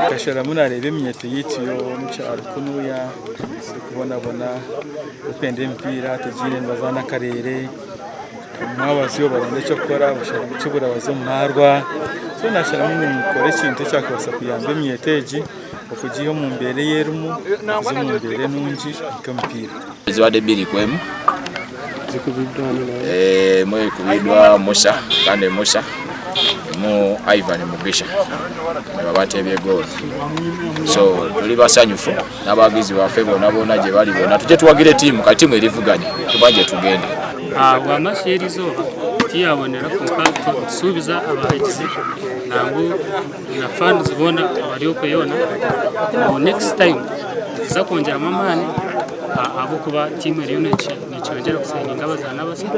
Nkasharamu nareeba eminyeeto yaitu y'omu kyaro kunuya erikubonabona erikwenda emipiira tegiine nibazaana akareere omwabazyo barenda eky'okukora basharamu kibura baza omu marwa so nasharamu ngu nkore ekintu ekyakubaasa kuyamba eminyeeto egi okugiiha omu mbeera ei erimu okuza omu mbeera enungi nk'omupiira. Zibadde 2-1. Emwe ekubiddwa Musa Kande Musa emu Ivan Mugisha nibabateebye goolo. So tuli basanyufu n'abawagizi baffe bona bona gye bali bona tujje tuwagire tiimu kati tiimu erivuganya tuba gye tugenda. Ahabw'amasyo eri izooba tiyabonera kwonka nitusuubiza abahagizi nangwa na fans boona abari okwe yoona ngu next time nituza kwongyeramu amaani ahabw'okuba tiimu eriyo nekyongyera kusayininga abazaani abasya.